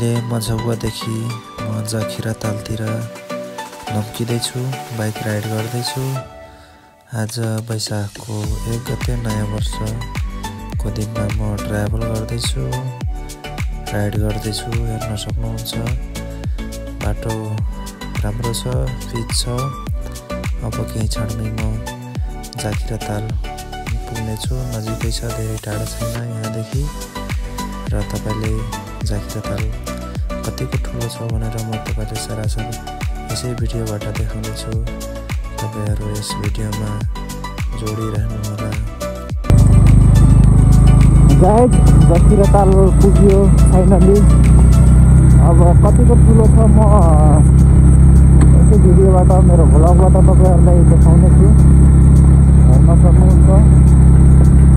अहिले मझौवादेखि म जाखिरा तालतिर लम्किँदैछु, bike ride गर्दैछु। आज वैशाखको 1 गते नयाँ वर्षको दिनमा म ट्राभल गर्दैछु, राइड गर्दैछु। हेर्न सक्नुहुन्छ बाटो राम्रो छ, फिट छ। अब केही क्षणमै म जाखिरा ताल पुग्नेछु। नजिकै छ, धेरै टाढा छैन यहाँदेखि। र तपाईँले जाखिरा ताल कतिको ठुलो छ भनेर म तपाईँले सरासर यसै भिडियोबाट देखाउनेछु। तपाईँहरू यस भिडियोमा जोडिरहनुहोला। गाइज जाखिरा ताल पुग्यो फाइनली। अब कतिको ठुलो छ म यसै भिडियोबाट, मेरो भ्लगबाट तपाईँहरूलाई देखाउनेछु। हेर्न सक्नुहुन्छ।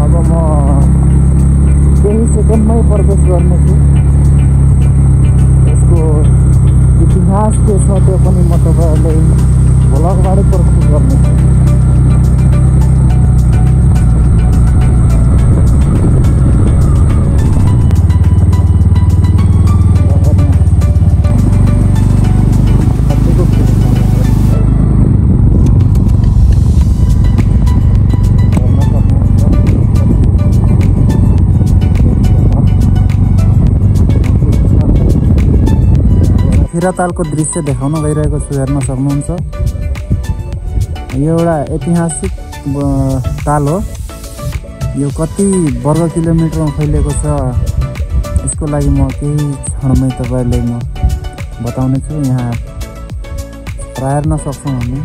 अब म केही सेकेन्डमै प्रवेश गर्नेछु। यसको इतिहास के छ त्यो पनि म तपाईँहरूलाई भ्लगबाटै प्रस्तुत गर्नेछु। जाखिरा तालको दृश्य देखाउन गइरहेको छु। हेर्न सक्नुहुन्छ। यो एउटा ऐतिहासिक ताल हो। यो कति वर्ग किलोमिटरमा फैलिएको छ यसको लागि म केही क्षणमै तपाईँलाई म बताउने छु। यहाँ हेर्न सक्छौँ हामी।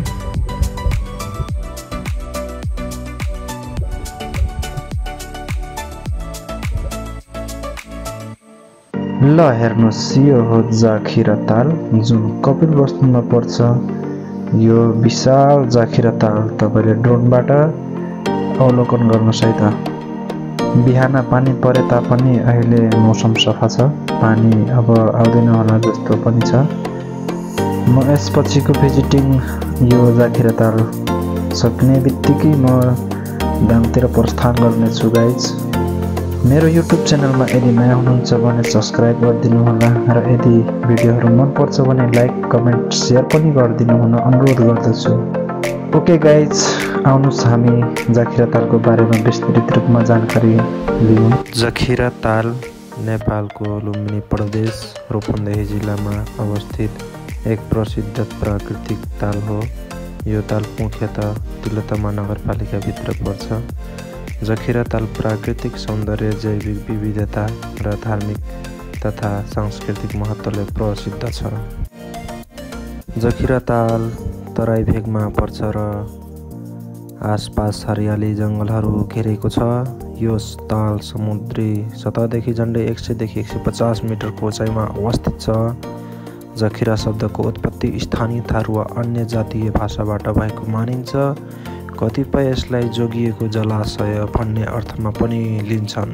ल हेर्नुहोस्, यो हो जाखिरा ताल जुन कपिलवस्तुमा पर्छ। यो विशाल जाखिरा ताल तपाईँले ड्रोनबाट अवलोकन गर्नुहोस् है त। बिहान पानी परे तापनि अहिले मौसम सफा छ, पानी अब आउँदैन होला जस्तो पनि छ। म यसपछिको भिजिटिङ यो जाखिरा ताल सक्ने बित्तिकै म दाङतिर प्रस्थान गर्नेछु। गाइज मेरो युट्युब च्यानलमा यदि नयाँ हुनुहुन्छ भने सब्सक्राइब गरिदिनु होला, र यदि भिडियोहरू मनपर्छ भने लाइक कमेन्ट सेयर पनि गरिदिनु हुन अनुरोध गर्दछु। ओके गाइज, आउनुहोस् हामी जाखिरा तालको बारेमा विस्तृत रूपमा जानकारी लिउँ। जाखिरा ताल नेपालको लुम्बिनी प्रदेश रूपन्देही जिल्लामा अवस्थित एक प्रसिद्ध प्राकृतिक ताल हो। यो ताल मुख्यतः तिलोत्तमा नगरपालिकाभित्र पर्छ। जाखिरा ताल प्राकृतिक सौन्दर्य, जैविक विविधता र धार्मिक तथा सांस्कृतिक महत्त्वले प्रसिद्ध छ। जाखिरा ताल तराई भेगमा पर्छ र आसपास हरियाली जङ्गलहरू घेरेको छ। यो ताल समुद्री सतहदेखि झन्डै 100 देखि 150 मिटरको उचाइमा अवस्थित छ। जाखिरा शब्दको उत्पत्ति स्थानीय थारू वा अन्य जातीय भाषाबाट भएको मानिन्छ। कतिपय यसलाई जोगिएको जलाशय भन्ने अर्थमा पनि लिन्छन्।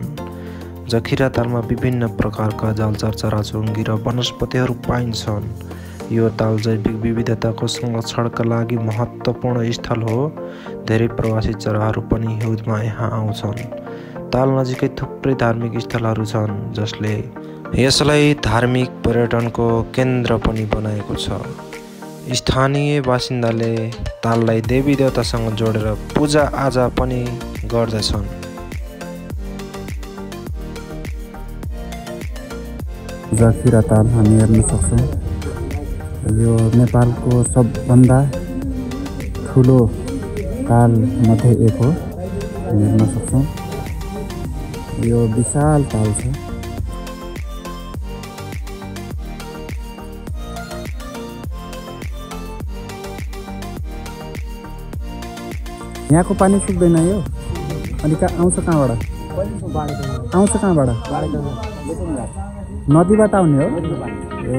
जाखिरा तालमा विभिन्न प्रकारका जलचर, चराचुरुङ्गी र वनस्पतिहरू पाइन्छन्। यो ताल जैविक विविधताको संरक्षणका लागि महत्त्वपूर्ण स्थल हो। धेरै प्रवासी चराहरू पनि हिउँदमा यहाँ आउँछन्। ताल नजिकै थुप्रै धार्मिक स्थलहरू छन् जसले यसलाई धार्मिक पर्यटनको केन्द्र पनि बनाएको छ। स्थानीय बासिन्दाले ताललाई देवी देवतासँग जोडेर पूजा आजा पनि गर्दछन्। जाखिरा ताल हामी हेर्न सक्छौँ। यो नेपालको सबभन्दा ठुलो ताल मध्ये एक हो। हेर्न सक्छौँ यो विशाल ताल छ। यहाँको पानी सुक्दैन यो? अनि आउँछ कहाँबाट? आउँछ कहाँबाट? नदीबाट आउने हो? ए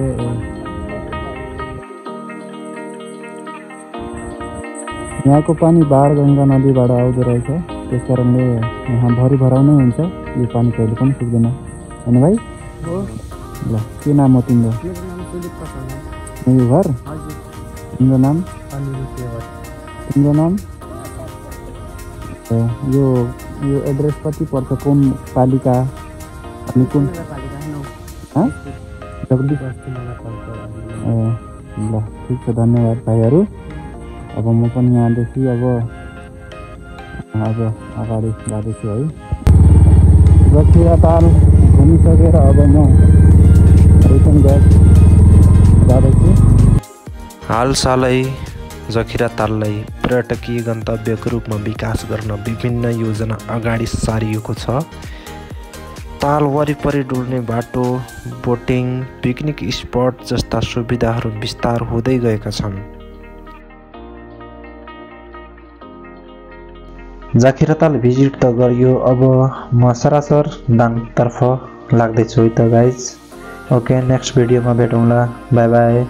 यहाँको पानी बाढ गङ्गा नदीबाट आउँदो रहेछ। त्यस कारणले यहाँ भरि भराउनै हुन्छ। यो पानी कहिले पनि सुक्दैन होइन भाइ? ल के नाम हो तिम्रो? यो घर? तिम्रो नाम? तिम्रो नाम? यो एड्रेस कति पर्छ? कुन पालिका? अनि कुन जगदीश ल ठिक छ, धन्यवाद भाइहरू। अब म पनि यहाँदेखि अब अगाडि जाँदैछु है। जखिरा ताल घुमिसकेर अब म रिटर्न जाँदैछु। हालसालै जखिरा ताललाई पर्यटकीय गन्तव्यको रूपमा विकास गर्न विभिन्न योजना अगाडि सारिएको छ। ताल वरिपरि डुल्ने बाटो, बोटिङ, पिकनिक स्पट जस्ता सुविधाहरू विस्तार हुँदै गएका छन्। जाखिरा ताल भिजिट त गरियो, अब म सरासर दाङतर्फ लाग्दैछु है त गाइज। ओके, नेक्स्ट भिडियोमा भेटौँला। By by.